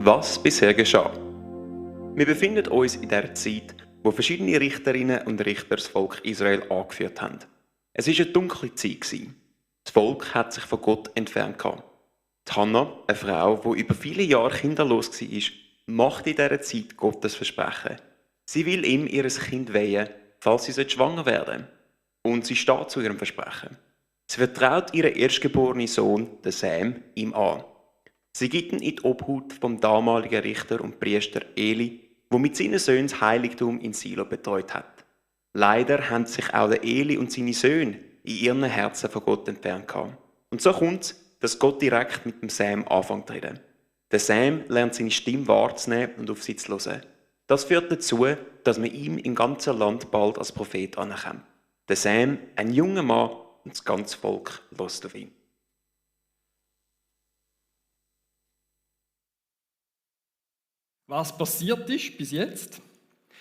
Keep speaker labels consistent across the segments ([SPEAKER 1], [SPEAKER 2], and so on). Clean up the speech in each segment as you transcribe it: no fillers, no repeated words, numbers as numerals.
[SPEAKER 1] Was bisher geschah. Wir befinden uns in der Zeit, wo verschiedene Richterinnen und Richter das Volk Israel angeführt haben. Es war eine dunkle Zeit. Das Volk hat sich von Gott entfernt. Die Hannah, eine Frau, die über viele Jahre kinderlos war, macht in dieser Zeit Gottes Versprechen. Sie will ihm ihr Kind weihen, falls sie schwanger werden soll. Und sie steht zu ihrem Versprechen. Sie vertraut ihren erstgeborenen Sohn, den Sam, ihm an. Sie gibt ihn in die Obhut vom damaligen Richter und Priester Eli, der mit seinen Söhnen das Heiligtum in Silo betreut hat. Leider haben sich auch der Eli und seine Söhne in ihren Herzen von Gott entfernt. Und so kommt es, dass Gott direkt mit dem Sam anfängt zu reden. Der Sam lernt seine Stimme wahrzunehmen und auf sie zu hören. Das führt dazu, dass man ihm im ganzen Land bald als Prophet anerkennt. Der Sam, ein junger Mann, und das ganze Volk hört auf ihn.
[SPEAKER 2] Was passiert ist bis jetzt?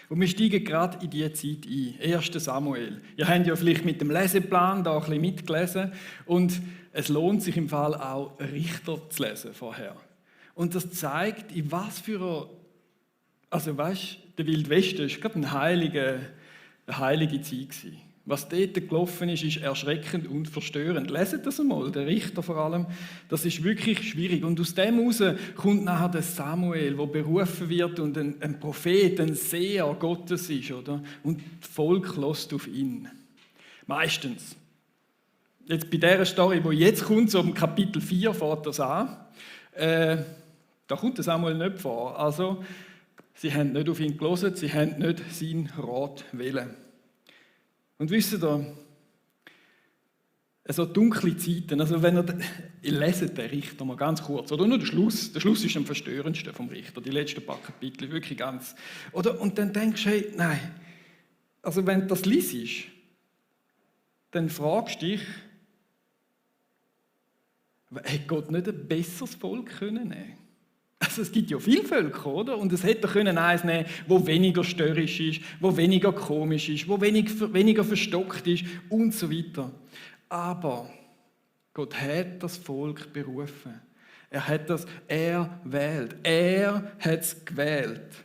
[SPEAKER 2] Und wir steigen gerade in diese Zeit ein. 1. Samuel. Ihr habt ja vielleicht mit dem Leseplan da ein bisschen mitgelesen. Und es lohnt sich im Fall auch, Richter zu lesen vorher. Und das zeigt, in was für einer... Also weißt, der Wildwesten war gerade eine heilige Zeit gewesen. Was dort gelaufen ist, ist erschreckend und verstörend. Leset das einmal, der Richter vor allem. Das ist wirklich schwierig. Und aus dem heraus kommt nachher der Samuel, der berufen wird und ein Prophet, ein Seher Gottes ist, oder? Und das Volk hört auf ihn. Meistens. Jetzt bei dieser Story, die jetzt kommt, so im Kapitel 4 fährt das an, da kommt der Samuel nicht vor. Also, sie haben nicht auf ihn gehört, sie haben nicht seinen Rat wollen. Und wisst ihr, so dunkle Zeiten, also wenn ihr leset den Richter mal ganz kurz, oder nur der Schluss ist am verstörendsten vom Richter, die letzten paar Kapitel, wirklich ganz. Oder, und dann denkst du, hey, nein, also wenn du das liest, dann fragst du dich, hätte Gott nicht ein besseres Volk nehmen können? Also es gibt ja viele Völker, oder? Und es hätte eins nehmen können, das weniger störrisch ist, das weniger komisch ist, das weniger verstockt ist und so weiter. Aber Gott hat das Volk berufen. Er hat wählt. Er hat es gewählt.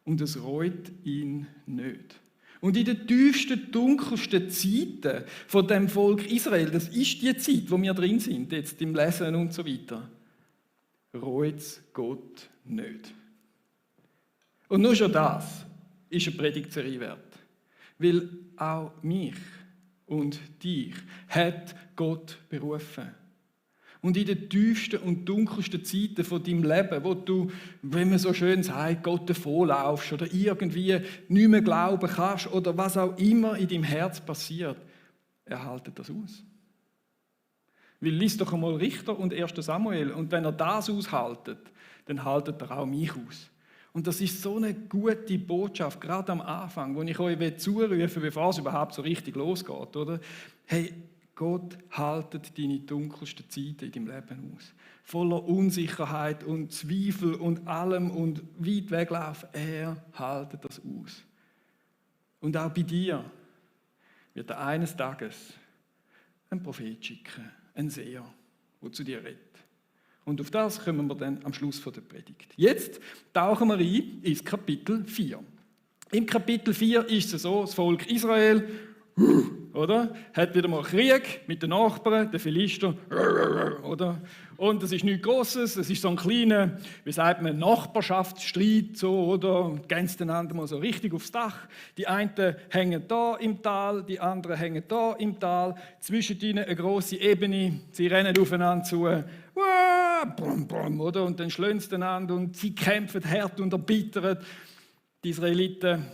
[SPEAKER 2] Und es reut ihn nicht. Und in den tiefsten, dunkelsten Zeiten von dem Volk Israel, das ist die Zeit, wo wir drin sind, jetzt im Lesen und so weiter, reut Gott nicht. Und nur schon das ist eine Predigtserie wert. Weil auch mich und dich hat Gott berufen. Und in den tiefsten und dunkelsten Zeiten von deinem Leben, wo du, wenn man so schön sagt, Gott davonlaufst oder irgendwie nicht mehr glauben kannst oder was auch immer in deinem Herz passiert, er haltet das aus. Weil liest doch einmal Richter und 1. Samuel und wenn er das aushaltet, dann haltet er auch mich aus. Und das ist so eine gute Botschaft, gerade am Anfang, wo ich euch zurufen will, bevor es überhaupt so richtig losgeht, oder? Hey, Gott haltet deine dunkelsten Zeiten in deinem Leben aus. Voller Unsicherheit und Zweifel und allem und weit weglaufen. Er haltet das aus. Und auch bei dir wird er eines Tages einen Prophet schicken. Ein Seher, der zu dir redet. Und auf das kommen wir dann am Schluss der Predigt. Jetzt tauchen wir ein ins Kapitel 4. Im Kapitel 4 ist es so, das Volk Israel, oder, hat wieder mal Krieg mit den Nachbarn, den Philistern, oder? Und es ist nichts Grosses, es ist so ein kleiner, wie sagt man, Nachbarschaftsstreit, so, oder? Ganz einander mal so richtig aufs Dach. Die einen hängen da im Tal, die anderen hängen da im Tal. Zwischen ihnen eine grosse Ebene, sie rennen aufeinander zu, brum, brum, oder? Und dann schlagen sie einander und sie kämpfen hart und erbittert. Die Israeliten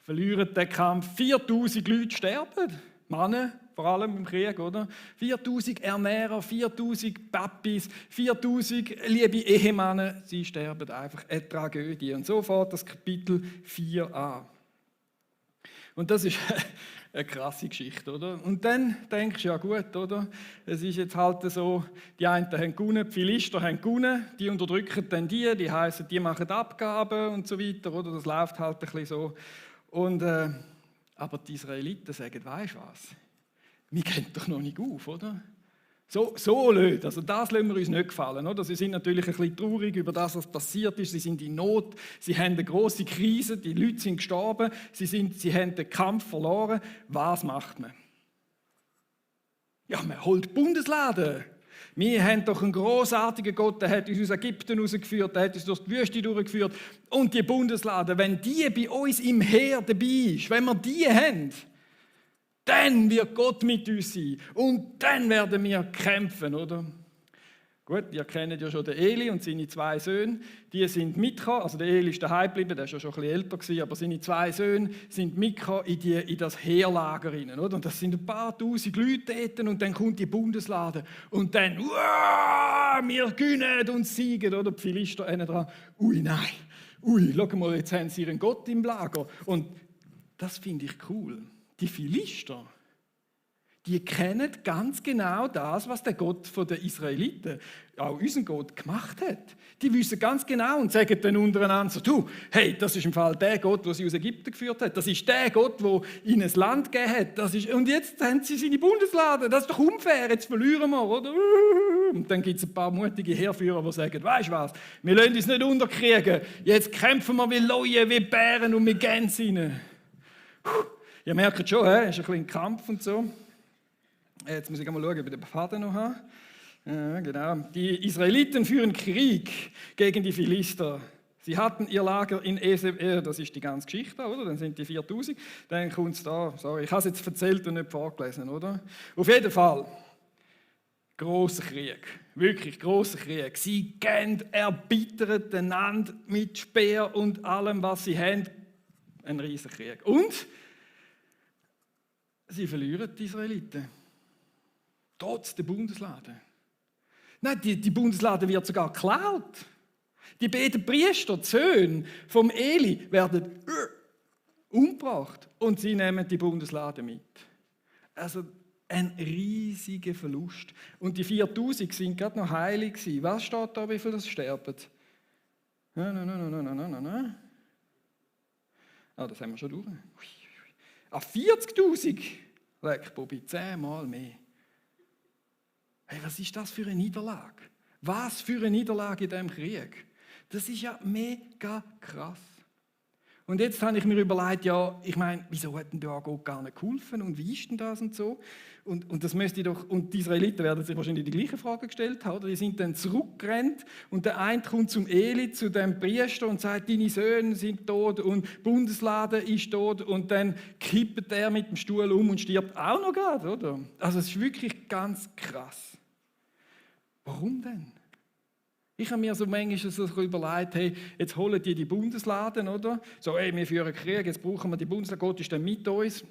[SPEAKER 2] verlieren den Kampf. 4000 Leute sterben, Männer, vor allem im Krieg, oder? 4000 Ernährer, 4000 Papis, 4000 liebe Ehemänner, sie sterben einfach. Eine Tragödie. Und so fängt das Kapitel 4 an. Und das ist eine krasse Geschichte, oder? Und dann denkst du, ja gut, oder? Es ist jetzt halt so, die einen haben gewonnen, die Philister haben gewonnen, die unterdrücken dann die heißen, die machen Abgaben und so weiter, oder? Das läuft halt ein bisschen so. Und, aber die Israeliten sagen, weisst du was? Wir gehen doch noch nicht auf, oder? So nicht. Also das lassen wir uns nicht gefallen. Oder? Sie sind natürlich ein bisschen traurig über das, was passiert ist. Sie sind in Not, sie haben eine grosse Krise, die Leute sind gestorben, sie haben den Kampf verloren. Was macht man? Ja, man holt die Bundeslade. Wir haben doch einen grossartigen Gott, der hat uns aus Ägypten rausgeführt, der hat uns durch die Wüste durchgeführt. Und die Bundeslade, wenn die bei uns im Heer dabei ist, wenn wir die haben, dann wird Gott mit uns sein und dann werden wir kämpfen, oder? Gut, ihr kennt ja schon den Eli und seine 2 Söhne, die sind mitgekommen, also der Eli ist daheim geblieben, der war schon ein bisschen älter gewesen, aber seine 2 Söhne sind mitgekommen in das Heerlager rein, oder? Und das sind ein paar tausend Leute dort und dann kommt die Bundeslade und dann, wir gewinnen und siegen, oder? Die Philister einen dran, ui nein, schau mal, jetzt haben sie ihren Gott im Lager und das finde ich cool. Die Philister, die kennen ganz genau das, was der Gott der Israeliten, auch unseren Gott, gemacht hat. Die wissen ganz genau und sagen dann untereinander so, du, hey, das ist im Fall der Gott, der sie aus Ägypten geführt hat. Das ist der Gott, der ihnen ein Land gegeben hat. Und jetzt haben sie seine Bundeslade. Das ist doch unfair, jetzt verlieren wir, oder? Und dann gibt es ein paar mutige Heerführer, die sagen, weißt du was, wir lassen uns nicht unterkriegen. Jetzt kämpfen wir wie Leute, wie Bären und mit Gänsen. Ihr merkt schon, es ist ein bisschen Kampf und so. Jetzt muss ich mal schauen, ob ich den Faden noch habe. Ja, genau. Die Israeliten führen Krieg gegen die Philister. Sie hatten ihr Lager in Eseb, das ist die ganze Geschichte, oder? Dann sind die 4000. Dann kommt es da, sorry, ich habe es jetzt erzählt und nicht vorgelesen, oder? Auf jeden Fall, grosser Krieg, wirklich grosser Krieg. Sie gehen erbittert einander mit Speer und allem, was sie haben. Ein riesiger Krieg. Und sie verlieren die Israeliten. Trotz der Bundeslade. Nein, die Bundeslade wird sogar geklaut. Die beiden Priester, die Söhne vom Eli, werden umgebracht und sie nehmen die Bundeslade mit. Also ein riesiger Verlust. Und die 4000 sind gerade noch heilig gewesen. Was steht da, wie viele das sterben? Nein. Ah, das haben wir schon durch. 40.000? Leck, Bobby, 10-mal mehr. Hey, was ist das für eine Niederlage? Was für eine Niederlage in diesem Krieg? Das ist ja mega krass. Und jetzt habe ich mir überlegt, ja, ich meine, wieso hat denn da Gott gar nicht geholfen und wie ist denn das und so? Und das müsste doch, und die Israeliten werden sich wahrscheinlich die gleiche Frage gestellt haben, oder? Die sind dann zurückgerannt und der eine kommt zum Eli, zu dem Priester und sagt, deine Söhne sind tot und die Bundeslade ist tot und dann kippt er mit dem Stuhl um und stirbt auch noch gerade, oder? Also es ist wirklich ganz krass. Warum denn? Ich habe mir so manchmal so überlegt, hey, jetzt holen die Bundeslade, oder? So, hey, wir führen Krieg, jetzt brauchen wir die Bundeslade, Gott ist dann mit uns.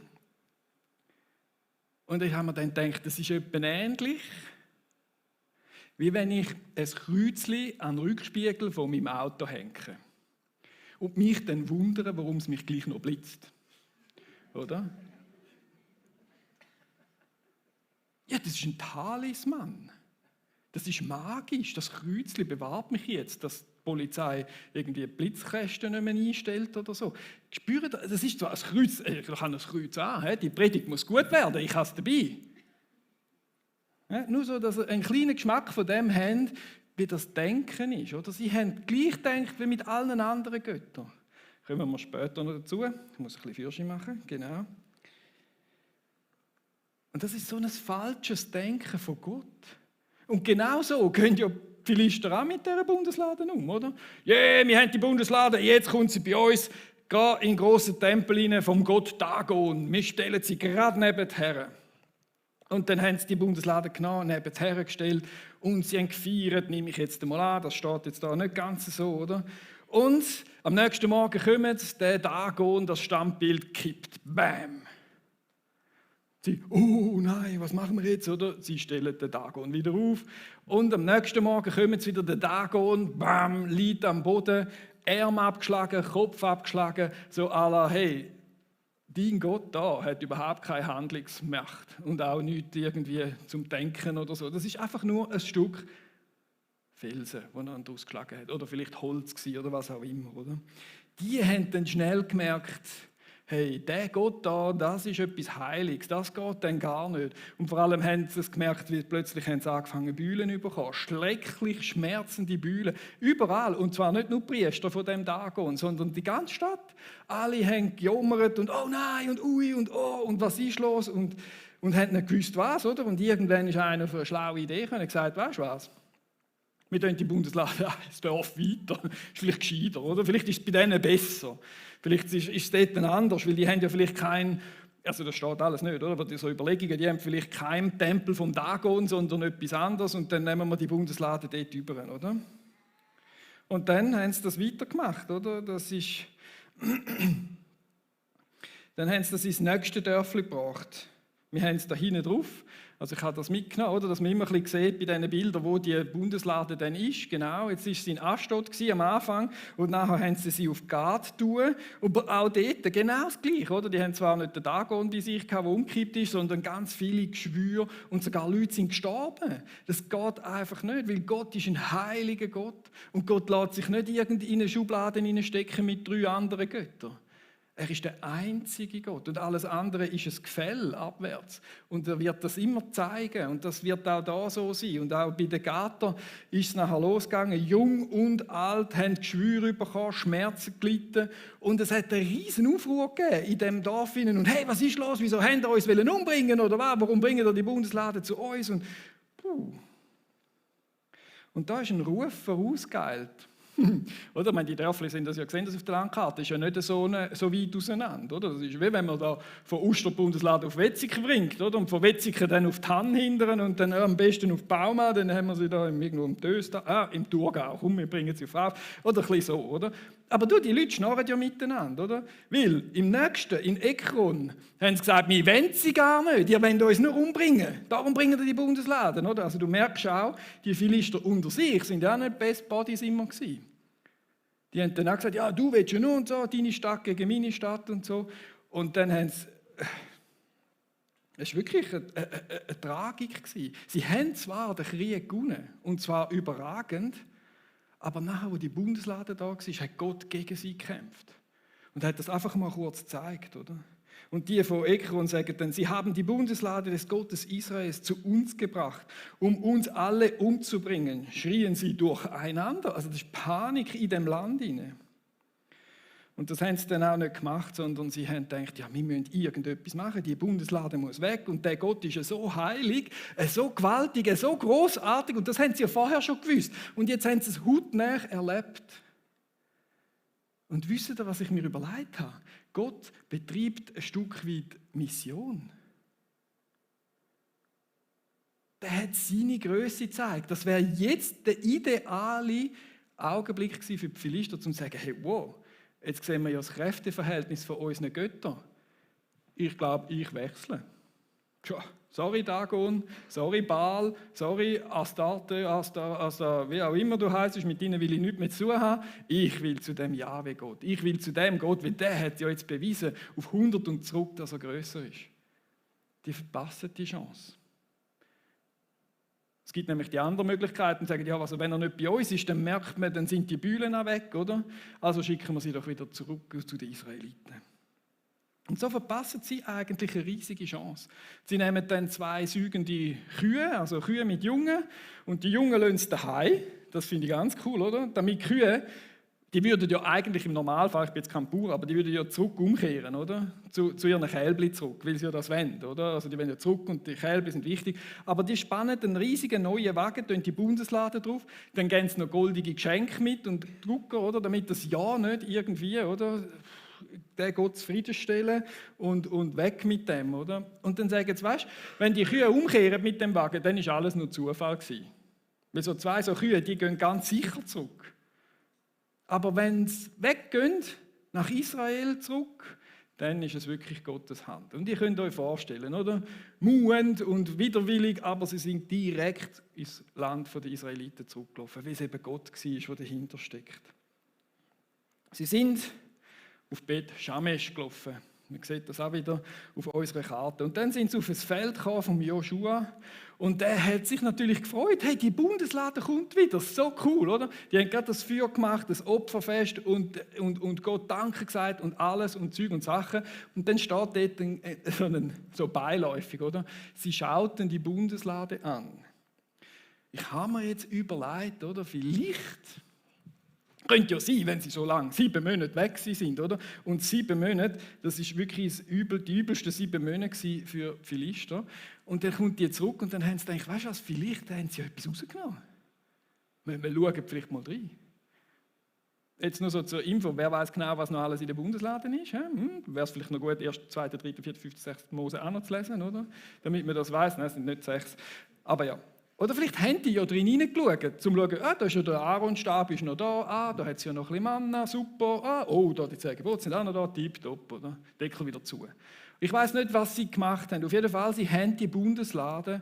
[SPEAKER 2] Und ich habe mir dann gedacht, das ist etwa ähnlich, wie wenn ich ein Kreuzchen an den Rückspiegel von meinem Auto hänge und mich dann wundere, warum es mich gleich noch blitzt. Oder? Ja, das ist ein Talisman. Das ist magisch. Das Kreuzchen bewahrt mich jetzt, dass die Polizei irgendwie Blitzkästen nicht mehr einstellt oder so. Spürt, das ist zwar ein Kreuz, ich habe ein Kreuz an, die Predigt muss gut werden, ich habe es dabei. Ja, nur so, dass ihr einen kleinen Geschmack von dem habt, wie das Denken ist. Oder? Sie haben gleich gedacht wie mit allen anderen Göttern. Kommen wir später noch dazu. Ich muss ein bisschen Führerschein machen, genau. Und das ist so ein falsches Denken von Gott. Und genau so gehen ja die Philister auch mit dieser Bundeslade um, oder? Ja, wir haben die Bundeslade, jetzt kommt sie bei uns in den grossen Tempel rein vom Gott Dagon. Wir stellen sie gerade nebenher. Und dann haben sie die Bundeslade genommen, nebenher gestellt und sie haben gefeiert, nehme ich jetzt einmal an, das steht jetzt da nicht ganz so, oder? Und am nächsten Morgen kommt der Dagon, das Stammbild kippt, bam! Sie, oh nein, was machen wir jetzt? Oder? Sie stellen den Dagon wieder auf. Und am nächsten Morgen kommt jetzt wieder der Dagon, bam, liegt am Boden, Arm abgeschlagen, Kopf abgeschlagen, so à la, hey, dein Gott da hat überhaupt keine Handlungsmacht und auch nichts irgendwie zum Denken oder so. Das ist einfach nur ein Stück Felsen, das er ausgeschlagen hat. Oder vielleicht Holz oder was auch immer. Oder? Die haben dann schnell gemerkt, hey, der Gott da, das ist etwas Heiliges, das geht dann gar nicht. Und vor allem haben sie es gemerkt, wie plötzlich haben sie angefangen, Bühlen zu bekommen. Schrecklich schmerzende Bühlen. Überall. Und zwar nicht nur die Priester von dem Dagon, sondern die ganze Stadt. Alle haben gejammert und oh nein und ui und oh und was ist los? Und haben nicht gewusst, was, oder? Und irgendwann ist einer auf eine schlaue Idee gekommen und gesagt, weißt du was? Wir tun die Bundeslade das Dorf weiter. Ist vielleicht gescheiter, oder? Vielleicht ist es bei denen besser. Vielleicht ist es dort anders, weil die haben ja vielleicht keinen, also das steht alles nicht, oder? Aber so Überlegungen, die haben vielleicht keinen Tempel vom Dagon, sondern etwas anderes und dann nehmen wir die Bundeslade dort über, oder? Und dann haben sie das weitergemacht, oder? Dann haben sie das ins nächste Dörfli gebracht. Wir haben es da hinten drauf. Also ich habe das mitgenommen, oder? Dass man immer ein bisschen sieht bei diesen Bildern, wo die Bundeslade dann ist. Genau, jetzt war sie in Ashdod am Anfang und nachher haben sie auf Gad tun. Aber auch dort genau das Gleiche, oder? Die haben zwar nicht den Dagon bei sich gehabt, der umgekippt ist, sondern ganz viele Geschwüre und sogar Leute sind gestorben. Das geht einfach nicht, weil Gott ist ein heiliger Gott und Gott lässt sich nicht in eine Schublade stecken mit 3 anderen Göttern. Er ist der einzige Gott und alles andere ist ein Gefäll abwärts. Und er wird das immer zeigen und das wird auch da so sein. Und auch bei den Gater ist es nachher losgegangen. Jung und alt haben Geschwüre bekommen, Schmerzen gelitten. Und es hat einen riesen Aufruhr gegeben in diesem Dorf. Und hey, was ist los? Wieso haben ihr uns umbringen oder was? Warum bringen ihr die Bundeslade zu uns? Und da ist ein Ruf vorausgeeilt. Oder? Ich meine, die Dörfli sind das ja gesehen, das auf der Landkarte ist ja nicht so weit auseinander. Oder? Das ist wie wenn man da von Osterbundeslade auf Wetzikon bringt, oder? Und von Wetzikon dann auf die Hann hindern und dann am besten auf Bauma, dann haben wir sie da irgendwo im Döster, im Thurgau, komm, wir bringen sie auf. Oder ein bisschen so, oder? Aber die Leute schnarren ja miteinander, oder? Weil im nächsten, in Ekron, haben sie gesagt, wir wollen sie gar nicht, ihr wollt uns nur umbringen. Darum bringen wir die Bundesladen, oder? Also du merkst auch, die Philister unter sich sind ja auch nicht Best Buddies immer gewesen. Die haben dann auch gesagt, ja, du willst ja nur und so, deine Stadt gegen meine Stadt und so. Und dann haben sie, es war wirklich eine Tragik gewesen. Sie haben zwar den Krieg gewonnen, und zwar überragend, aber nachher, wo die Bundeslade da war, hat Gott gegen sie gekämpft. Und hat das einfach mal kurz gezeigt, oder? Und die von Ekron sagen dann, sie haben die Bundeslade des Gottes Israels zu uns gebracht, um uns alle umzubringen, schrien sie durcheinander. Also das ist Panik in dem Land hinein. Und das haben sie dann auch nicht gemacht, sondern sie haben gedacht, ja, wir müssen irgendetwas machen, die Bundeslade muss weg und der Gott ist ja so heilig, so gewaltig, so großartig und das haben sie ja vorher schon gewusst. Und jetzt haben sie es hautnah erlebt. Und wisst ihr, was ich mir überlegt habe? Gott betreibt ein Stück weit Mission. Der hat seine Größe gezeigt. Das wäre jetzt der ideale Augenblick gewesen für die Philister, um zu sagen, hey, wow, jetzt sehen wir ja das Kräfteverhältnis von unseren Göttern. Ich glaube, ich wechsle. Tja, sorry Dagon, sorry Baal, sorry Astarte, wie auch immer du heisst, mit denen will ich nichts mehr zu tun haben. Ich will zu dem Jahwe-Gott. Ich will zu dem Gott, weil der hat ja jetzt bewiesen, auf 100 und zurück, dass er grösser ist. Die verpassen die Chance. Es gibt nämlich die andere Möglichkeit und sagen, ja, also wenn er nicht bei uns ist, dann merkt man, dann sind die Bühlen auch weg, oder? Also schicken wir sie doch wieder zurück zu den Israeliten. Und so verpassen sie eigentlich eine riesige Chance. Sie nehmen dann 2 säugende Kühe, also Kühe mit Jungen, und die Jungen lassen sie daheim. Das finde ich ganz cool, oder? Damit Kühe, die würden ja eigentlich im Normalfall, ich bin jetzt kein Bauer, aber die würden ja zurück umkehren, oder? Zu ihren Kälbchen zurück, weil sie ja das wollen, oder? Also die wollen ja zurück und die Kälbchen sind wichtig. Aber die spannen einen riesigen neuen Wagen, tun die Bundeslade drauf, dann geben sie noch goldige Geschenke mit und Drucker, oder? Damit das ja nicht irgendwie, oder? Den Gott zufriedenstellen und weg mit dem, oder? Und dann sagen sie, weißt, wenn die Kühe umkehren mit dem Wagen, dann ist alles nur Zufall gewesen. Weil so 2 so Kühe, die gehen ganz sicher zurück. Aber wenn sie weggehen, nach Israel zurück, dann ist es wirklich Gottes Hand. Und ihr könnt euch vorstellen, oder? Muend und widerwillig, aber sie sind direkt ins Land der Israeliten zurückgelaufen, weil es eben Gott war, der dahinter steckt. Sie sind auf Bet Shamesh gelaufen. Man sieht das auch wieder auf unserer Karte. Und dann sind sie auf das Feld gekommen vom Joshua und der hat sich natürlich gefreut. Hey, die Bundeslade kommt wieder, so cool, oder? Die haben gerade das Feuer gemacht, das Opferfest und Gott Danke gesagt und alles und Zeug und Sachen. Und dann steht dort so beiläufig, oder? Sie schauten die Bundeslade an. Ich habe mir jetzt überlegt, oder? Vielleicht könnte ja sein, wenn sie so lange 7 Monate weg sind, oder? Und 7 Monate, das ist wirklich die übelsten 7 Monate für Philister. Und dann kommt die zurück und dann haben sie gedacht, weißt du was, vielleicht haben sie ja etwas rausgenommen. Wir schauen vielleicht mal rein. Jetzt nur so zur Info, wer weiß genau, was noch alles in der Bundeslade ist? Wäre es vielleicht noch gut, 1., 2., 3., 4., 5., 6. Mose auch noch zu lesen, oder? Damit man das weiss. Nein, es sind nicht 6. Aber ja. Oder vielleicht haben die ja drin hineingeschaut, um zu schauen, da ist ja der Aaronstab ist noch da, da hat es ja noch ein bisschen Manna, super, da die 10 Gebote sind auch noch da, tipptopp, oder? Deckel wieder zu. Ich weiß nicht, was sie gemacht haben. Auf jeden Fall, sie haben die Bundeslade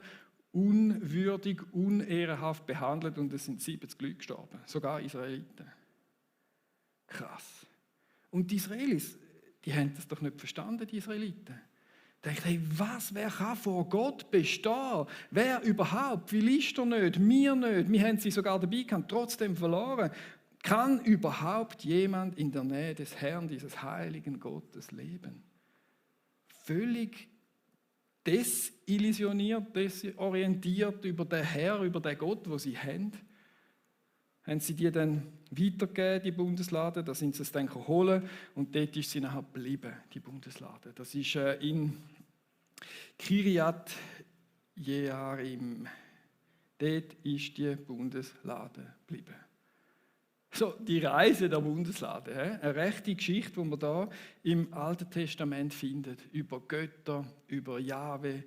[SPEAKER 2] unwürdig, unehrenhaft behandelt und es sind 70 Leute gestorben, sogar Israeliten. Krass. Und die Israelis, die haben das doch nicht verstanden, die Israeliten. Denkt, hey, wer kann vor Gott bestehen? Wer überhaupt? Philister nicht, wir nicht. Wir haben sie sogar dabei gehabt, trotzdem verloren. Kann überhaupt jemand in der Nähe des Herrn, dieses heiligen Gottes, leben? Völlig desillusioniert, desorientiert über den Herr, über den Gott, wo sie haben. Haben sie die dann weitergegeben, die Bundeslade, da sind sie es dann holen und dort ist sie nachher geblieben, die Bundeslade. Das ist in Kiriat Jearim. Dort ist die Bundeslade geblieben. So, die Reise der Bundeslade, eine rechte Geschichte, die man da im Alten Testament findet, über Götter, über Jahwe,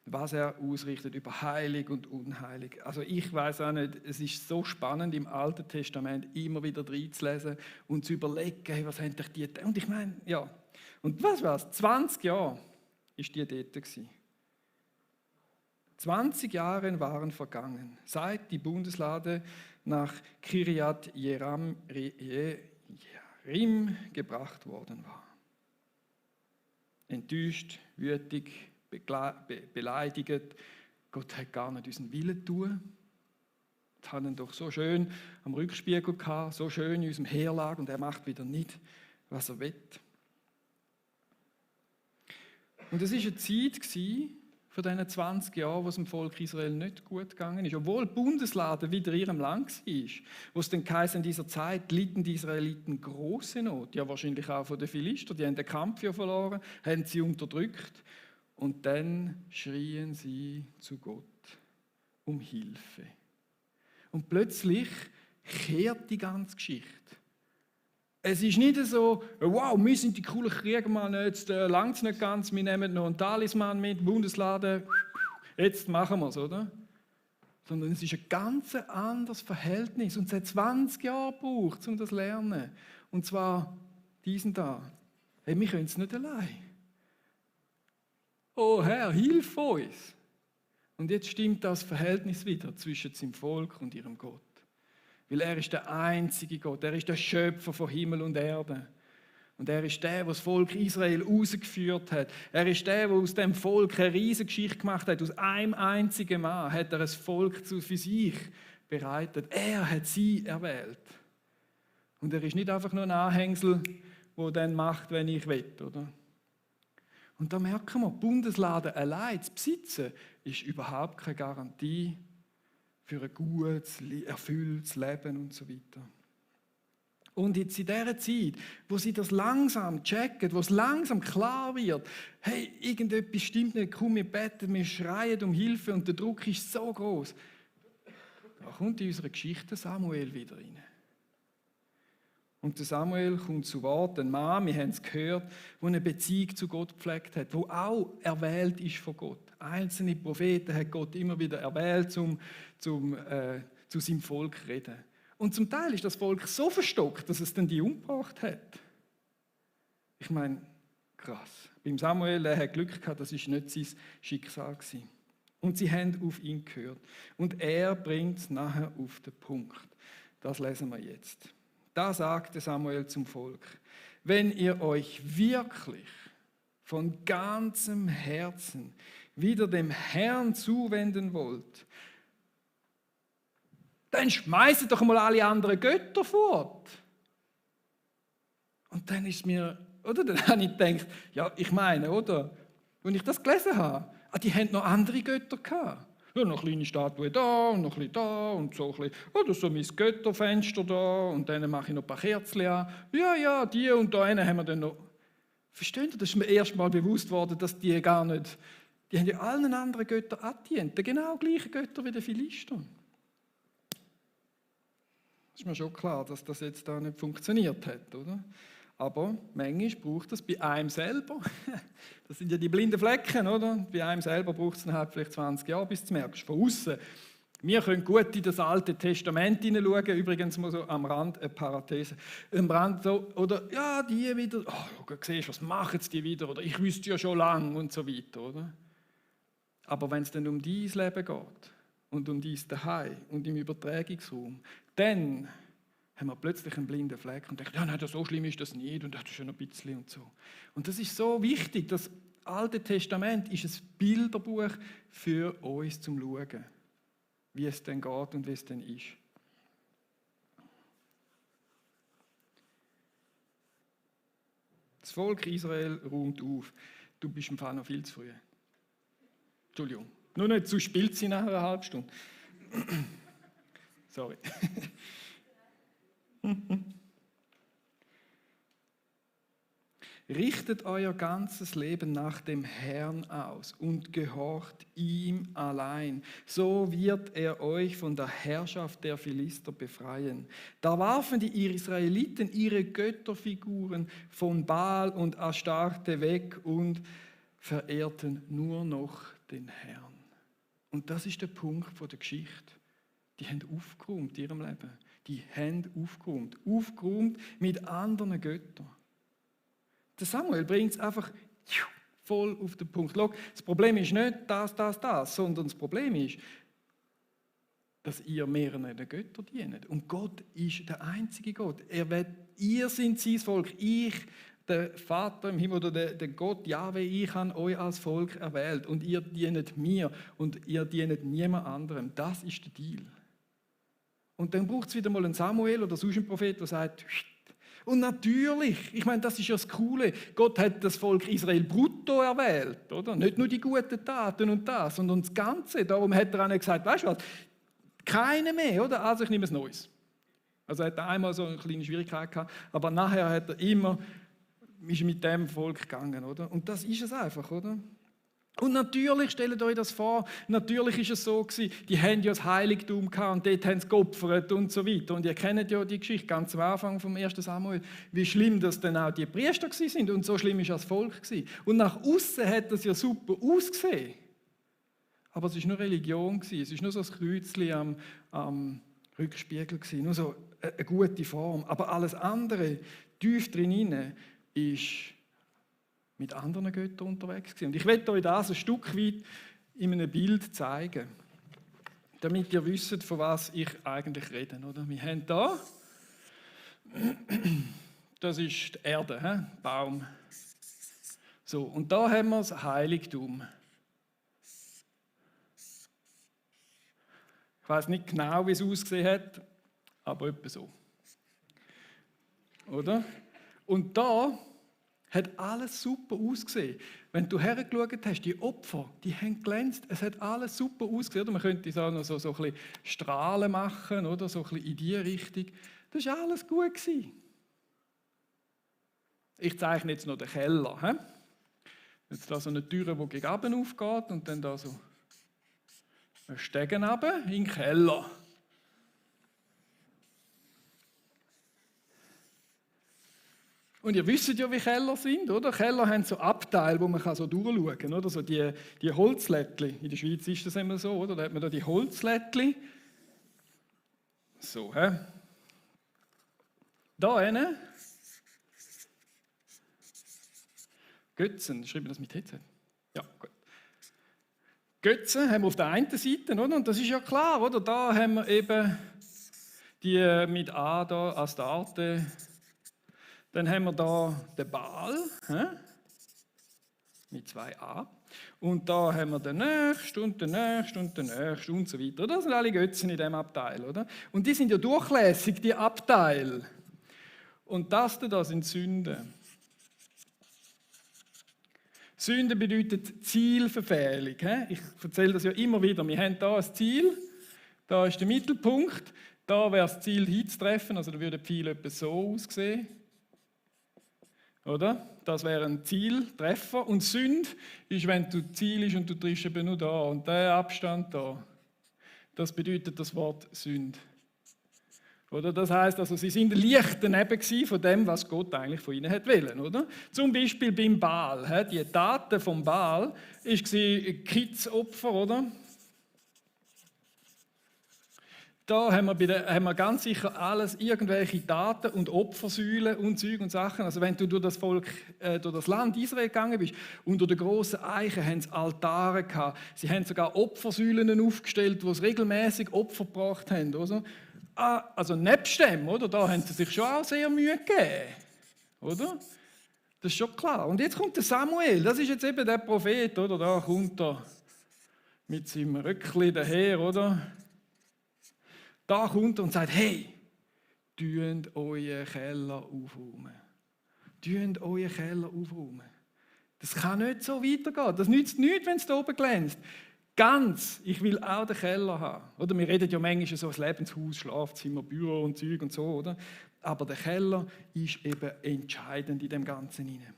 [SPEAKER 2] was er ausrichtet, über heilig und unheilig. Also ich weiß auch nicht, es ist so spannend im Alten Testament immer wieder reinzulesen und zu überlegen, hey, was haben die und ich meine, ja. Und was war's? 20 Jahre ist die dort gewesen. 20 Jahre waren vergangen, seit die Bundeslade nach Kiriat Jearim gebracht worden war. Enttäuscht, wütig, beleidigt. Gott hat gar nicht unseren Willen tun. Wir haben ihn doch so schön am Rückspiegel gehabt, so schön in unserem Heerlager und er macht wieder nicht, was er will. Und es war eine Zeit von diesen 20 Jahren, wo es dem Volk Israel nicht gut gegangen ist. Obwohl die Bundeslade wieder in ihrem Land war, wo es dann heisst, in dieser Zeit litten die Israeliten große Not. Ja, wahrscheinlich auch von den Philistern. Die haben den Kampf ja verloren, haben sie unterdrückt. Und dann schrien sie zu Gott um Hilfe. Und plötzlich kehrt die ganze Geschichte. Es ist nicht so, wow, wir sind die coolen Krieger, Mann, jetzt langt es nicht ganz, wir nehmen noch einen Talisman mit, Bundeslade, jetzt machen wir es, oder? Sondern es ist ein ganz anderes Verhältnis und es hat 20 Jahre gebraucht, um das zu lernen. Und zwar diesen da. Hey, wir können es nicht allein. Oh Herr, hilf uns! Und jetzt stimmt das Verhältnis wieder zwischen seinem Volk und ihrem Gott. Weil er ist der einzige Gott, er ist der Schöpfer von Himmel und Erde. Und er ist der, der das Volk Israel rausgeführt hat. Er ist der, der aus dem Volk eine riesige Geschichte gemacht hat. Aus einem einzigen Mann hat er ein Volk für sich bereitet. Er hat sie erwählt. Und er ist nicht einfach nur ein Anhängsel, der dann macht, wenn ich will, oder? Und da merken wir, Bundeslade allein zu besitzen, ist überhaupt keine Garantie für ein gutes, erfülltes Leben und so weiter. Und jetzt in dieser Zeit, wo sie das langsam checken, wo es langsam klar wird, hey, irgendetwas stimmt nicht, komm, wir beten, wir schreien um Hilfe und der Druck ist so groß. Da kommt in unserer Geschichte Samuel wieder rein. Und der Samuel kommt zu Wort, ein Mann, wir haben es gehört, der eine Beziehung zu Gott gepflegt hat, der auch erwählt ist von Gott. Einzelne Propheten hat Gott immer wieder erwählt, zu seinem Volk zu reden. Und zum Teil ist das Volk so verstockt, dass es dann die umgebracht hat. Ich meine, krass. Beim Samuel, er hat Glück gehabt, das war nicht sein Schicksal gewesen. Und sie haben auf ihn gehört. Und er bringt es nachher auf den Punkt. Das lesen wir jetzt. Da sagte Samuel zum Volk: Wenn ihr euch wirklich von ganzem Herzen wieder dem Herrn zuwenden wollt, dann schmeißt doch mal alle anderen Götter fort. Und dann ist mir, oder? Dann habe ich gedacht, ja, ich meine, oder? Als ich das gelesen habe, die haben noch andere Götter gehabt. Ja, noch eine kleine Statue da und noch ein bisschen da und so ein bisschen, oder so mein Götterfenster da und dann mache ich noch ein paar Kerzen an. Ja, die und da einen haben wir dann noch. Versteht ihr, das ist mir erst mal bewusst worden, dass die gar nicht, die haben ja allen anderen Göttern angedient, die genau gleichen Götter wie die Philister. Ist mir schon klar, dass das jetzt da nicht funktioniert hat, oder? Aber manchmal braucht es bei einem selber, das sind ja die blinden Flecken, oder? Bei einem selber braucht es dann halt vielleicht 20 Jahre, bis du es merkst, von außen. Wir können gut in das Alte Testament hineinschauen, übrigens mal so am Rand eine Parathese. Am Rand so, oder, ja, die wieder, oh, siehst du, was machen die wieder, oder ich wüsste ja schon lange und so weiter, oder? Aber wenn es dann um dein Leben geht und um dein Daheim und im Übertragungsraum, dann haben wir plötzlich einen blinden Fleck und denken, ja, nein, so schlimm ist das nicht und das ist schon ein bisschen und so. Und das ist so wichtig, das Alte Testament ist ein Bilderbuch für uns zum Schauen, wie es denn geht und wie es denn ist. Das Volk Israel räumt auf. Du bist im Fall noch viel zu früh. Entschuldigung. Nur nicht zu spielt sie nach einer halben Stunde. Sorry. Richtet euer ganzes Leben nach dem Herrn aus und gehorcht ihm allein. So wird er euch von der Herrschaft der Philister befreien. Da warfen die Israeliten ihre Götterfiguren von Baal und Astarte weg und verehrten nur noch den Herrn. Und das ist der Punkt der Geschichte. Die haben aufgeräumt in ihrem Leben. Die haben aufgeräumt mit anderen Göttern. Der Samuel bringt es einfach voll auf den Punkt. Schau, das Problem ist nicht das, sondern das Problem ist, dass ihr mehreren Göttern dient. Und Gott ist der einzige Gott. Ihr seid sein Volk. Ich, der Vater im Himmel oder der Gott, Jahwe, ich habe euch als Volk erwählt. Und ihr dient mir und ihr dient niemand anderem. Das ist der Deal. Und dann braucht es wieder mal einen Samuel oder sonst einen Prophet, der sagt, und natürlich, ich meine, das ist ja das Coole, Gott hat das Volk Israel brutto erwählt, oder? Nicht nur die guten Taten und das, sondern das Ganze. Darum hat er auch nicht gesagt, weißt du was, keine mehr, oder? Also ich nehme es Neues. Also er hat einmal so eine kleine Schwierigkeit gehabt, aber nachher hat er immer, ist mit dem Volk gegangen, oder? Und das ist es einfach, oder? Und natürlich, stellt euch das vor, natürlich ist es so gewesen, die haben ja das Heiligtum gehabt und dort haben sie geopfert und so weiter. Und ihr kennt ja die Geschichte ganz am Anfang vom 1. Samuel, wie schlimm das dann auch die Priester sind und so schlimm ist das Volk gewesen. Und nach außen hat das ja super ausgesehen. Aber es ist nur Religion gewesen, es ist nur so ein Kreuzchen am Rückspiegel gewesen, nur so eine gute Form. Aber alles andere, tief drin, ist mit anderen Göttern unterwegs gewesen. Und ich werde euch das ein Stück weit in einem Bild zeigen, damit ihr wisst, von was ich eigentlich rede. Oder? Wir haben da, das ist die Erde, Baum. So, und da haben wir das Heiligtum. Ich weiß nicht genau, wie es ausgesehen hat, aber etwa so. Oder? Und da hat alles super ausgesehen. Wenn du hergeschaut hast, die Opfer, die haben glänzt. Es hat alles super ausgesehen. Man könnte so ein bisschen Strahlen machen, oder? So ein bisschen in die Richtung. Das war alles gut gewesen. Ich zeichne jetzt noch den Keller. He? Jetzt da so eine Tür, die gegen oben aufgeht und dann da so ein Stegen runter in den Keller. Und ihr wisst ja, wie Keller sind, oder? Keller haben so Abteile, wo man so durchschauen kann, oder? So die Holzlättchen. In der Schweiz ist das immer so, oder? Da hat man da die Holzlättchen. So, hä? Da hinten. Götzen, schreiben wir das mit Headset? Ja, gut. Götzen haben wir auf der einen Seite, oder? Und das ist ja klar, oder? Da haben wir eben die mit A da, Astarte. Dann haben wir da den Baal. mit 2a. Und da haben wir den nächsten und den nächsten und den nächsten und so weiter. Das sind alle Götzen in diesem Abteil, oder? Und die sind ja durchlässig, die Abteile. Und das da sind Sünden. Sünde bedeutet Zielverfehlung. Ich erzähle das ja immer wieder. Wir haben hier ein Ziel, da ist der Mittelpunkt, da wäre das Ziel hinzutreffen, also da würde der Pfeil etwa so aussehen. Oder? Das wäre ein Zieltreffer. Und Sünde ist, wenn du zielst und du triffst eben nur da und der Abstand da. Das bedeutet das Wort Sünde. Oder? Das heisst, also, sie sind leicht daneben von dem, was Gott eigentlich von ihnen wollte. Oder? Zum Beispiel beim Baal. Die Taten vom Baal waren Kidsopfer, oder? Da haben wir ganz sicher alles, irgendwelche Taten und Opfersäulen und Zeug und Sachen. Also wenn du durch das Volk, durch das Land Israel gegangen bist, unter den grossen Eichen haben sie Altare gehabt. Sie haben sogar Opfersäulen aufgestellt, wo sie regelmäßig Opfer gebracht haben. Oder? Also nebst dem, oder? Da haben sie sich schon auch sehr Mühe gegeben. Oder? Das ist schon klar. Und jetzt kommt der Samuel, das ist jetzt eben der Prophet, oder? Da kommt er mit seinem Röckli daher, oder? Da kommt er und sagt, hey, tünt euren Keller aufräumen. Tünt euren Keller aufräumen. Das kann nicht so weitergehen. Das nützt nichts, wenn es da oben glänzt. Ganz, ich will auch den Keller haben. Oder wir reden ja manchmal so das Lebenshaus, Schlafzimmer, Büro und Zeug und so, oder? Aber der Keller ist eben entscheidend in dem Ganzen hinein.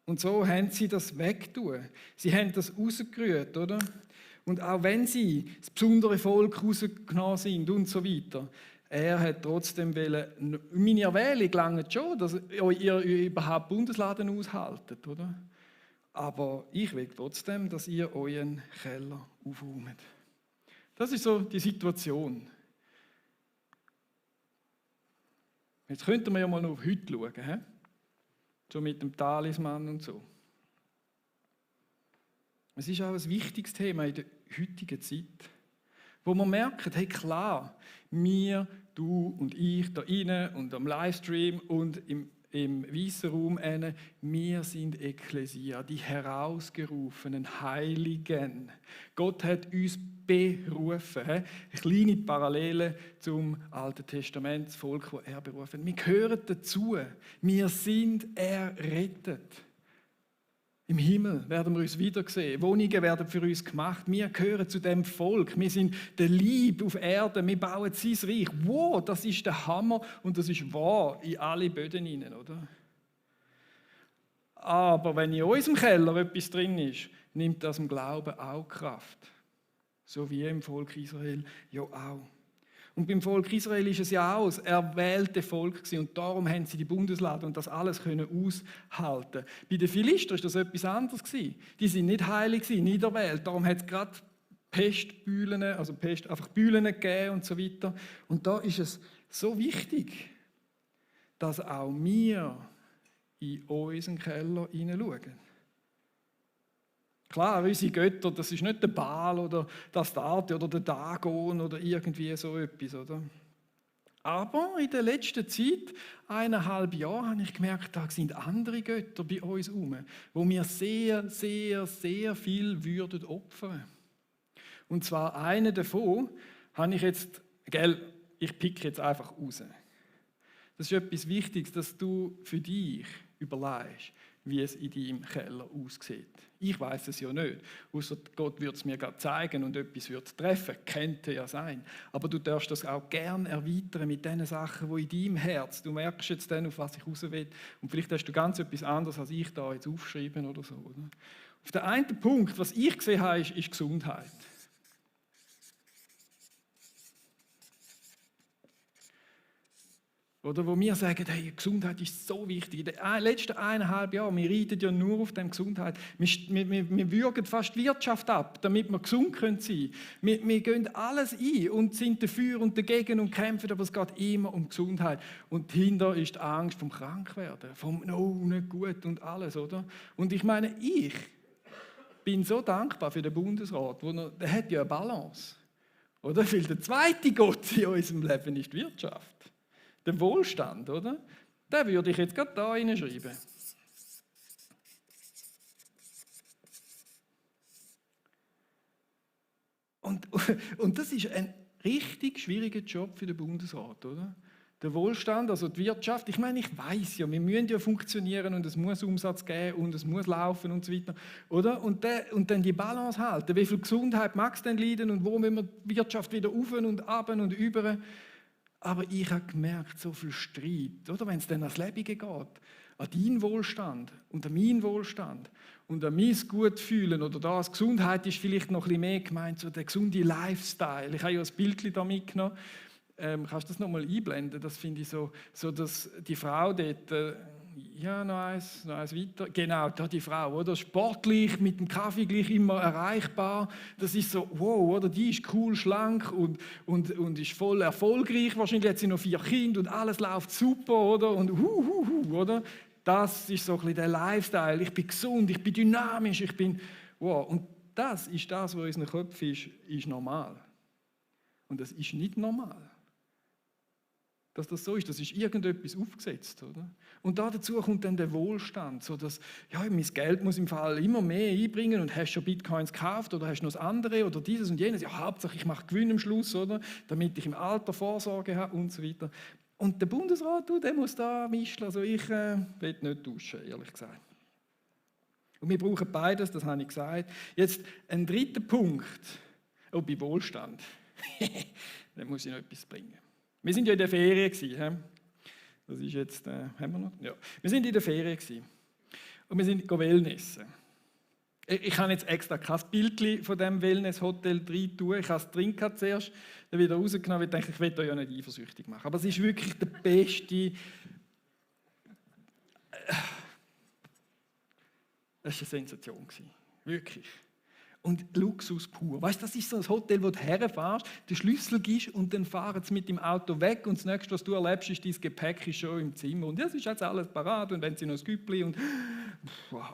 [SPEAKER 2] Und so haben sie das weggetan. Sie haben das rausgerührt, oder? Und auch wenn sie das besondere Volk rausgenommen sind und so weiter, er hat trotzdem wollen, meine Erwählung langt schon, dass ihr überhaupt Bundesladen aushaltet, oder? Aber ich will trotzdem, dass ihr euren Keller aufräumt. Das ist so die Situation. Jetzt könnten wir ja mal auf heute schauen, he? So mit dem Talisman und so. Es ist auch ein wichtiges Thema in der heutigen Zeit, wo man merkt, hey klar, wir, du und ich da innen und am Livestream und im weißen Raum, wir sind Ekklesia, die herausgerufenen Heiligen. Gott hat uns berufen. Eine kleine Parallele zum Alten Testament, das Volk, das er berufen hat. Wir gehören dazu. Wir sind errettet. Im Himmel werden wir uns wiedersehen. Wohnungen werden für uns gemacht. Wir gehören zu dem Volk. Wir sind der Lieb auf Erden. Wir bauen sein Reich. Wow, das ist der Hammer und das ist wahr in alle Böden hinein, oder? Aber wenn in unserem Keller etwas drin ist, nimmt das im Glauben auch Kraft. So wie im Volk Israel ja auch. Und beim Volk Israel ist es ja auch das erwählte Volk gewesen, und darum haben sie die Bundeslade und das alles können aushalten. Bei den Philister ist das etwas anderes gewesen. Die sind nicht heilig gewesen, nicht erwählt. Darum hat es gerade Pestbühlen, also einfach Bühlen gegeben und so weiter. Und da ist es so wichtig, dass auch wir in unseren Keller hineinschauen. Klar, unsere Götter, das ist nicht der Baal oder das Astarte oder der Dagon oder irgendwie so etwas, oder? Aber in der letzten Zeit, 1,5 Jahre, habe ich gemerkt, da sind andere Götter bei uns herum, wo wir sehr, sehr, sehr viel würden opfern. Und zwar einen davon habe ich jetzt, ich picke jetzt einfach raus. Das ist etwas Wichtiges, dass du für dich überlegst, wie es in deinem Keller aussieht. Ich weiß es ja nicht, außer Gott würde es mir gerade zeigen und etwas würde treffen, könnte ja sein. Aber du darfst das auch gerne erweitern mit den Sachen, die in deinem Herz, du merkst jetzt dann, auf was ich raus will, und vielleicht hast du ganz etwas anderes, als ich da jetzt aufschreiben oder so. Oder? Auf den einen Punkt, was ich gesehen habe, ist Gesundheit. Oder wo wir sagen, hey, Gesundheit ist so wichtig. In den letzten 1,5 Jahren, wir reiten ja nur auf der Gesundheit. Wir würgen fast Wirtschaft ab, damit wir gesund sein können. Wir gehen alles ein und sind dafür und dagegen und kämpfen, aber es geht immer um Gesundheit. Und dahinter ist die Angst vom Krankwerden, vom nicht gut und alles, oder? Und ich meine, ich bin so dankbar für den Bundesrat, der hat ja eine Balance. Oder? Weil der zweite Gott in unserem Leben ist die Wirtschaft. Der Wohlstand, oder? Den würde ich jetzt gerade da reinschreiben. Und das ist ein richtig schwieriger Job für den Bundesrat, oder? Der Wohlstand, also die Wirtschaft, ich meine, ich weiß ja, wir müssen ja funktionieren und es muss Umsatz geben und es muss laufen und so weiter, oder? Und dann die Balance halten, wie viel Gesundheit mag es denn leiden und wo müssen wir die Wirtschaft wieder auf und ab und über. Aber ich habe gemerkt, so viel Streit, oder? Wenn es dann ans Leben geht, an deinen Wohlstand und an meinen Wohlstand und an mein Gutfühlen oder das, Gesundheit ist vielleicht noch ein bisschen mehr gemeint, so der gesunde Lifestyle. Ich habe ja ein Bild da mitgenommen. Kannst du das nochmal einblenden? Das finde ich so, dass die Frau dort, ja, noch eins weiter. Genau, da die Frau, oder? Sportlich, mit dem Kaffee gleich immer erreichbar. Das ist so, wow, oder? Die ist cool, schlank und ist voll erfolgreich. Wahrscheinlich hat sie noch 4 Kinder und alles läuft super, oder? Und oder? Das ist so ein bisschen der Lifestyle. Ich bin gesund, ich bin dynamisch, ich bin, wow. Und das ist das, was in unseren Köpfen ist normal. Und das ist nicht normal. Dass das so ist, das ist irgendetwas aufgesetzt, oder? Und dazu kommt dann der Wohlstand, so dass, ja, mein Geld muss im Fall immer mehr einbringen und hast schon Bitcoins gekauft oder hast noch das andere oder dieses und jenes, ja, Hauptsache ich mache Gewinn am Schluss, oder? Damit ich im Alter Vorsorge habe und so weiter. Und der Bundesrat, der muss da mischen, also ich will nicht tauschen, ehrlich gesagt. Und wir brauchen beides, das habe ich gesagt. Jetzt ein dritter Punkt, bei Wohlstand, da muss ich noch etwas bringen. Wir sind ja in der Ferien gewesen. Das ist jetzt, haben wir noch? Ja. Wir sind in der Ferien gewesen. Und wir sind Wellnessen. Ich habe jetzt extra kein Bild von diesem Wellness-Hotel rein tun. Ich habe es drin zuerst, dann wieder rausgenommen, weil ich denke, ich will euch ja nicht eifersüchtig machen. Aber es ist wirklich der beste. Das war eine Sensation. Wirklich. Und Luxus pur. Weißt du, das ist so ein Hotel, wo du herfährst, den Schlüssel gibst und dann fahren sie mit dem Auto weg und das Nächste, was du erlebst, ist, dein Gepäck ist schon im Zimmer. Und das ist jetzt alles parat und wenn sie noch ein Güppli und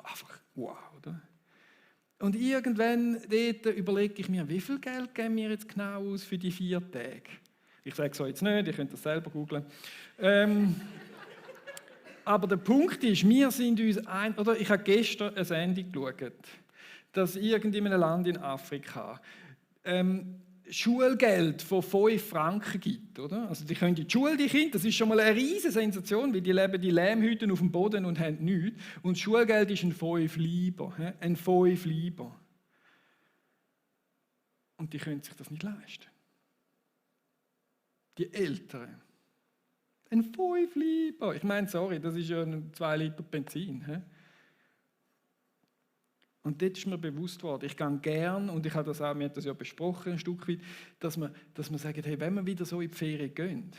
[SPEAKER 2] einfach wow, oder? Und irgendwann dort überlege ich mir, wie viel Geld geben wir jetzt genau aus für die 4 Tage? Ich sage es euch jetzt nicht, ihr könnt das selber googeln. Aber der Punkt ist, wir sind uns ich habe gestern eine Sendung geschaut, dass in einem Land in Afrika Schulgeld von 5 Franken gibt. Oder? Also die können in die Schule, die Kinder, das ist schon mal eine riesige Sensation, weil die leben die Lehmhütten auf dem Boden und haben nichts. Und das Schulgeld ist ein 5 Lieber. Ein 5 Lieber. Und die können sich das nicht leisten. Die Älteren. Ein 5 Lieber. Ich meine, sorry, das ist ja 2 Liter Benzin. Und dort ist mir bewusst worden, ich gehe gern, und ich habe das auch, wir haben das ja besprochen, ein Stück weit, dass wir sagen, hey, wenn wir wieder so in die Ferien gehen,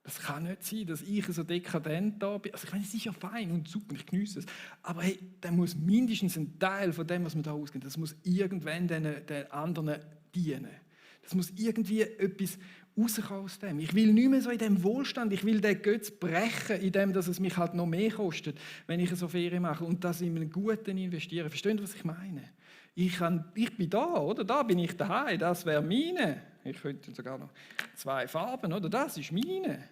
[SPEAKER 2] das kann nicht sein, dass ich so dekadent da bin. Also ich meine, es ist ja fein und super, ich genieße es, aber hey, dann muss mindestens ein Teil von dem, was wir da ausgeben, das muss irgendwann den anderen dienen. Das muss irgendwie etwas rauskommen aus dem. Ich will nicht mehr so in dem Wohlstand, ich will den Götz brechen, in dem, dass es mich halt noch mehr kostet, wenn ich so Ferien mache und das in einen Guten investiere. Versteht ihr, was ich meine? Ich bin da, oder? Da bin ich daheim, das wäre meine. Ich könnte sogar noch 2 Farben, oder? Das ist meine.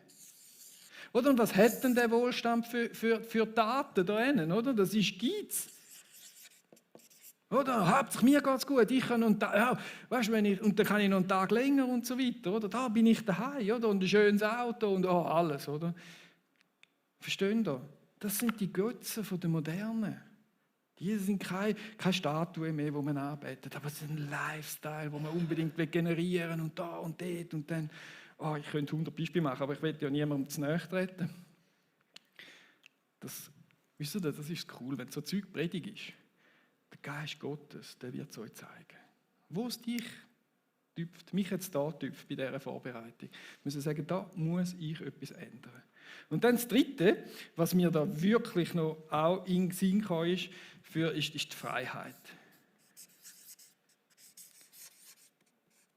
[SPEAKER 2] Oder? Und was hat denn der Wohlstand für Daten da hinten, oder? Das ist Geiz. Oder? Hauptsache mir geht es gut, ich kann und ja, weißt, und dann kann ich noch einen Tag länger und so weiter, oder? Da bin ich daheim, oder? Und ein schönes Auto und alles, oder? Verstehen ihr? Das sind die Götzen der Modernen. Die sind keine Statuen mehr, die man anbetet, aber es ist ein Lifestyle, den man unbedingt generieren und da und dort und dann. Oh, ich könnte 100 Beispiele machen, aber ich will ja niemandem zu nahe treten. Wisst ihr, das ist cool, wenn so Zeug predigt ist. Der Geist Gottes, der wird es euch zeigen. Wo es dich tüpft, mich jetzt da tüpft bei dieser Vorbereitung. Wir müssen sagen, da muss ich etwas ändern. Und dann das Dritte, was mir da wirklich noch auch in den Sinn kam, ist die Freiheit.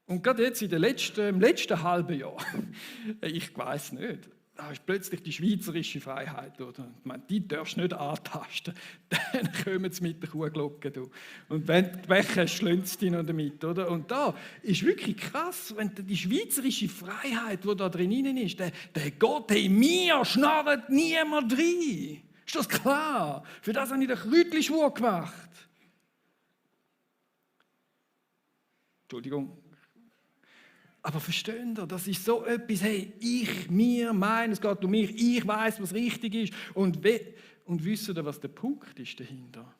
[SPEAKER 2] Und gerade jetzt im letzten halben Jahr, ich weiß nicht, da ist plötzlich die schweizerische Freiheit, oder? Ich meine, die darfst du nicht antasten, dann kommen sie mit der Kuhglocke. Du. Und wenn du weg hast, schlünzt sie noch damit, oder? Und da ist wirklich krass, wenn die schweizerische Freiheit, die da drin ist, der Gott, hey, mir schnarrt niemand rein. Ist das klar? Für das habe ich den Kräutli-Schwur gemacht. Entschuldigung. Aber versteht ihr, das ist so etwas, hey, ich, mir, mein, es geht um mich, ich weiß, was richtig ist. Und wisst ihr, was der Punkt ist dahinter?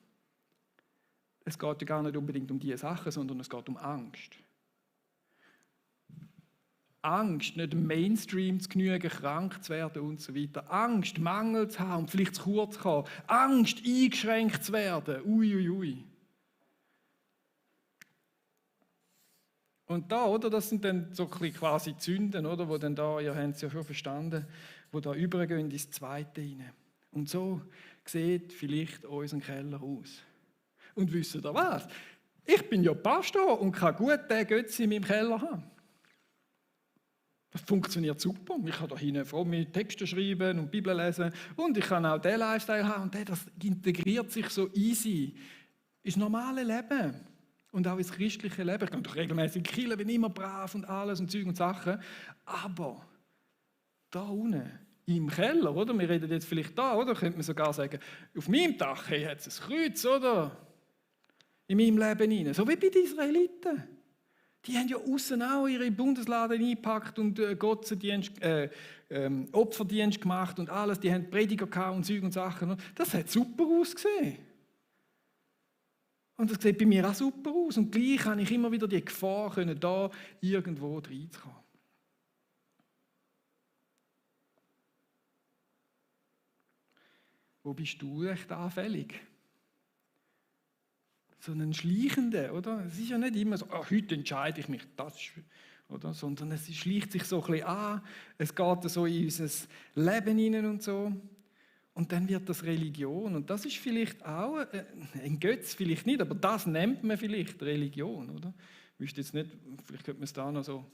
[SPEAKER 2] Es geht ja gar nicht unbedingt um diese Sachen, sondern es geht um Angst. Angst, nicht dem Mainstream zu genügen, krank zu werden und so weiter. Angst, Mangel zu haben und vielleicht zu kurz zu kommen. Angst, eingeschränkt zu werden. Ui. Und da, oder, das sind dann so quasi Sünden, oder, wo dann da, ihr habt es ja schon verstanden, wo da übergehen ins Zweite hinein. Und so sieht vielleicht unser Keller aus. Und wisst ihr was? Ich bin ja Pastor und kann gut den Götze in meinem Keller haben. Das funktioniert super. Ich kann da hinten fromme Texte schreiben und Bibel lesen und ich kann auch den Lifestyle haben und das integriert sich so easy ins normale Leben. Und auch ins christliche Leben. Ich gehe doch regelmäßig in die Kirche, bin immer brav und alles und Zeug und Sachen. Aber da unten, im Keller, oder? Wir reden jetzt vielleicht da, oder? Könnte man sogar sagen, auf meinem Dach hey, hat es ein Kreuz, oder? In meinem Leben hinein. So wie bei den Israeliten. Die haben ja außen auch ihre Bundesladen eingepackt und Gottesdienst, Opferdienst gemacht und alles. Die haben Prediger gehabt und Zeug und Sachen. Das hat super ausgesehen. Und das sieht bei mir auch super aus. Und gleich habe ich immer wieder die Gefahr, da irgendwo reinzukommen. Wo bist du echt anfällig? So einen Schleichenden, oder? Es ist ja nicht immer so, heute entscheide ich mich, das ist, oder? Sondern es schleicht sich so ein bisschen an, es geht so in unser Leben hinein und so. Und dann wird das Religion. Und das ist vielleicht auch, ein Götz vielleicht nicht, aber das nennt man vielleicht Religion, oder? Ich wüsste jetzt nicht, vielleicht könnte man es da noch so.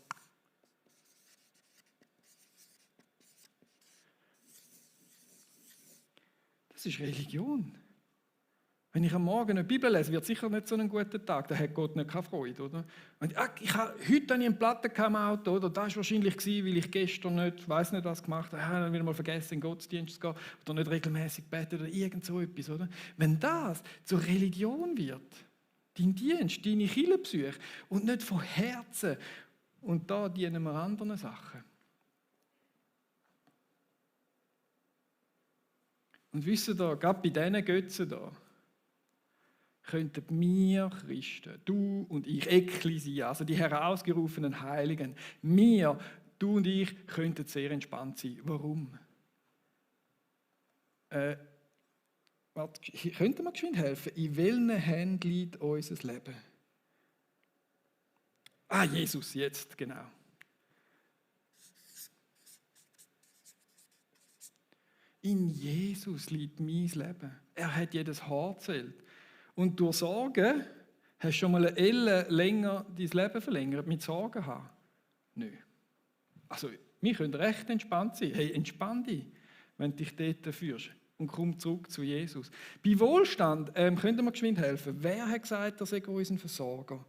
[SPEAKER 2] Das ist Religion. Wenn ich am Morgen eine Bibel lese, wird sicher nicht so ein guter Tag. Da hat Gott nicht keine Freude, oder? Und, heute habe ich eine Platte im Auto, oder? Das war wahrscheinlich, weil ich gestern nicht, weiß nicht was gemacht habe. Dann wieder mal vergessen, in den Gottesdienst zu gehen oder nicht regelmäßig beten oder irgend so etwas, oder? Wenn das zur Religion wird, dein Dienst, deine Kirchenbesuche und nicht von Herzen, und da dienen wir anderen Sachen. Und wisst ihr, gerade bei diesen Götzen da, könnten wir Christen, du und ich, Ekklesia, also die herausgerufenen Heiligen, du und ich, könnten sehr entspannt sein. Warum? Könnte mir geschwind helfen? In welchen Händen liegt unser Leben? Jesus, jetzt, genau. In Jesus liegt mein Leben. Er hat jedes Haar gezählt. Und durch Sorgen hast du schon mal eine Elle länger dein Leben verlängert mit Sorgen haben? Nö. Also, wir können recht entspannt sein. Hey, entspann dich, wenn du dich dort führst. Und komm zurück zu Jesus. Bei Wohlstand könnt ihr mir geschwind helfen. Wer hat gesagt, er sei unser Versorger?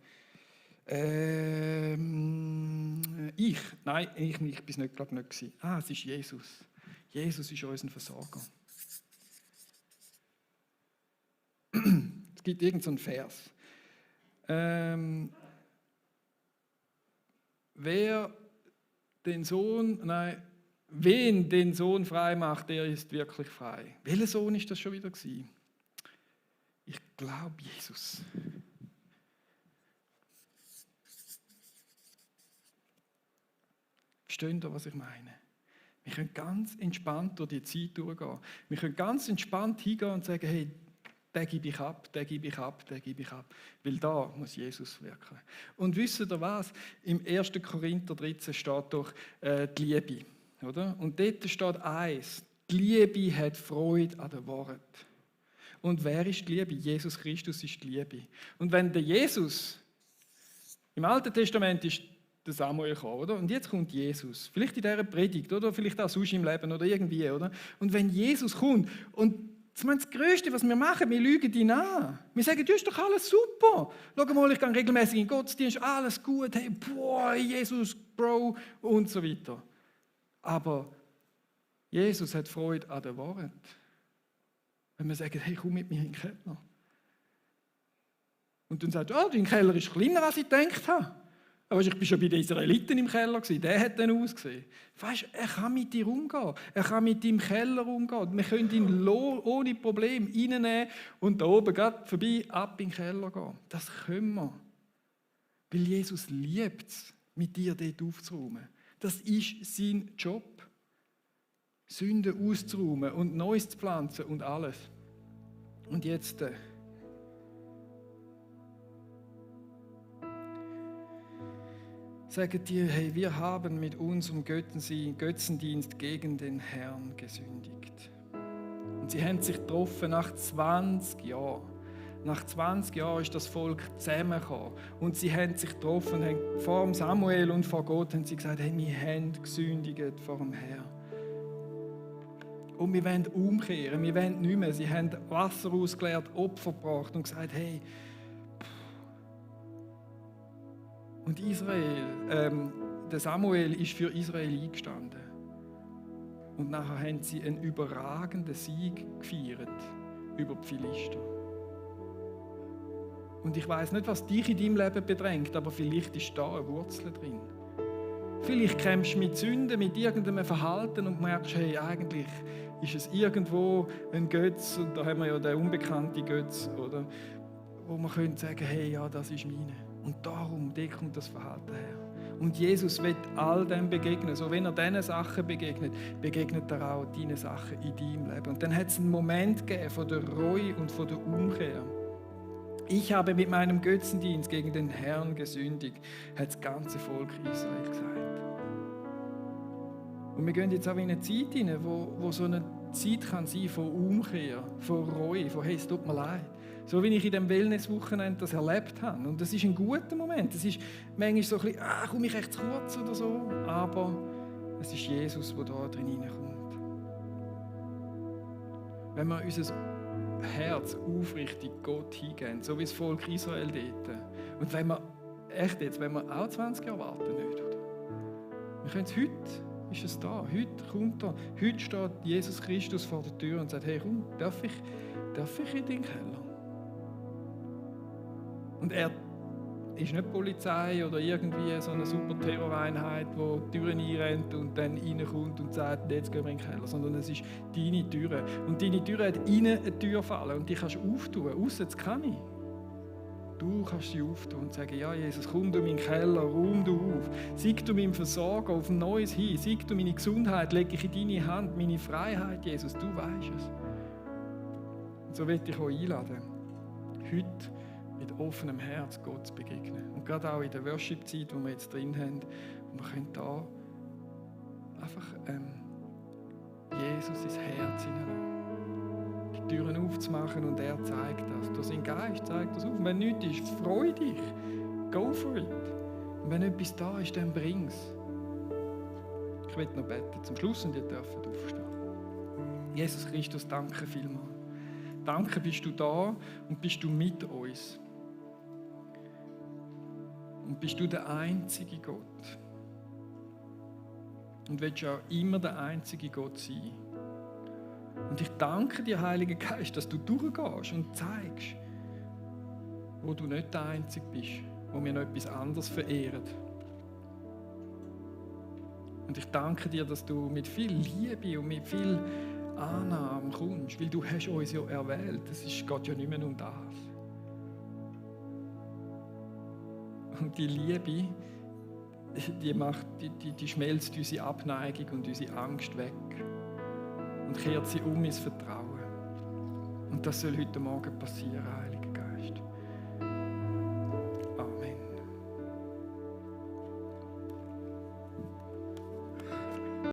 [SPEAKER 2] Ich? Nein, ich bin es nicht, glaube ich, nicht. Es ist Jesus. Jesus ist unser Versorger. Es gibt irgendeinen Vers. Wen den Sohn frei macht, der ist wirklich frei. Welcher Sohn ist das schon wieder gewesen? Ich glaube Jesus. Versteht ihr, was ich meine? Wir können ganz entspannt durch die Zeit durchgehen. Wir können ganz entspannt hingehen und sagen, hey, den gebe ich ab, den gebe ich ab, den gebe ich ab. Weil da muss Jesus wirken. Und wisst ihr was? Im 1. Korinther 13 steht doch die Liebe. Oder? Und dort steht eins: Die Liebe hat Freude an dem Wort. Und wer ist die Liebe? Jesus Christus ist die Liebe. Und wenn der Jesus, im Alten Testament ist der Samuel gekommen, oder? Und jetzt kommt Jesus. Vielleicht in dieser Predigt, oder? Vielleicht auch sonst im Leben oder irgendwie, oder? Und wenn Jesus kommt und das Größte, was wir machen, wir lügen ihn an. Wir sagen, das ist doch alles super. Schau mal, ich gehe regelmäßig in den Gottesdienst, alles gut, hey, boah, Jesus, Bro, und so weiter. Aber Jesus hat Freude an den Worten. Wenn wir sagen, hey, komm mit mir in den Keller. Und dann sagt er, dein Keller ist kleiner, als ich gedacht habe. Aber ich war schon bei den Israeliten im Keller, der hat dann ausgesehen. Weißt, er kann mit dir umgehen, er kann mit deinem Keller umgehen. Wir können ihn ohne Problem reinnehmen und da oben gerade vorbei, ab in den Keller gehen. Das können wir. Weil Jesus liebt es, mit dir dort aufzuräumen. Das ist sein Job. Sünde auszuräumen und Neues zu pflanzen und alles. Und jetzt sagen dir, hey, wir haben mit unserem Götzendienst gegen den Herrn gesündigt. Und sie haben sich getroffen nach 20 Jahren. Nach 20 Jahren ist das Volk zusammengekommen. Und sie haben sich getroffen, haben vor Samuel und vor Gott haben sie gesagt, hey, wir haben gesündigt vor dem Herrn. Und wir wollen umkehren, wir wollen nicht mehr. Sie haben Wasser ausgeleert, Opfer gebracht und gesagt, hey. Und der Samuel ist für Israel eingestanden. Und nachher haben sie einen überragenden Sieg gefeiert über die Philister. Und ich weiss nicht, was dich in deinem Leben bedrängt, aber vielleicht ist da eine Wurzel drin. Vielleicht kämpfst du mit Sünden, mit irgendeinem Verhalten und merkst, hey, eigentlich ist es irgendwo ein Götz, und da haben wir ja den unbekannten Götz, oder? Wo man könnte sagen, hey, ja, das ist meine. Und darum, da kommt das Verhalten her. Und Jesus wird all dem begegnen. So wenn er diesen Sachen begegnet, begegnet er auch deinen Sachen in deinem Leben. Und dann hat es einen Moment gegeben von der Reue und von der Umkehr. Ich habe mit meinem Götzendienst gegen den Herrn gesündigt, hat das ganze Volk Israel gesagt. Und wir gehen jetzt auch in eine Zeit hinein, wo so eine Zeit kann sein von Umkehr, von Reue, von hey, es tut mir leid. So wie ich in dem Wellness-Wochenende das erlebt habe. Und das ist ein guter Moment. Es ist manchmal so ein bisschen, komme ich echt zu kurz oder so. Aber es ist Jesus, der da drin hineinkommt. Wenn wir unser Herz aufrichtig Gott hingeben, so wie das Volk Israel dort. Und wenn wir, echt jetzt, wenn wir auch 20 Jahre warten, nicht, oder? Wir können es heute, ist es da, heute kommt er, heute steht Jesus Christus vor der Tür und sagt, hey komm, darf ich in den Keller? Und er ist nicht Polizei oder irgendwie so eine super Terroreinheit, die die Türen einrennt und dann reinkommt und sagt, jetzt gehen wir in den Keller, sondern es ist deine Türe. Und deine Türe hat innen eine Tür fallen und die kannst du auftun. Aussen, das kann ich. Du kannst sie auftun und sagen, ja Jesus, komm du in meinen Keller, räum du auf. Sieg du meinem Versorger auf ein Neues hin. Sieg du meine Gesundheit, lege ich in deine Hand, meine Freiheit, Jesus, du weißt es. Und so will ich euch einladen, heute mit offenem Herz Gott zu begegnen. Und gerade auch in der Worship-Zeit, die wir jetzt drin haben, wir können da einfach Jesus ins Herz hineinlassen. Die Türen aufzumachen und er zeigt das. Durch seinen Geist zeigt das auf. Und wenn nichts ist, freu dich. Go for it. Und wenn etwas da ist, dann bring es. Ich will noch beten zum Schluss und ihr dürft aufstehen. Jesus Christus, danke vielmals. Danke, bist du da und bist du mit uns. Und bist du der einzige Gott. Und willst auch immer der einzige Gott sein. Und ich danke dir, Heiliger Geist, dass du durchgehst und zeigst, wo du nicht der Einzige bist, wo wir noch etwas anderes verehren. Und ich danke dir, dass du mit viel Liebe und mit viel Annahme kommst, weil du hast uns ja erwählt. Es geht ja nicht mehr um das. Und die Liebe, die schmelzt unsere Abneigung und unsere Angst weg und kehrt sie um ins Vertrauen. Und das soll heute Morgen passieren, Heilige.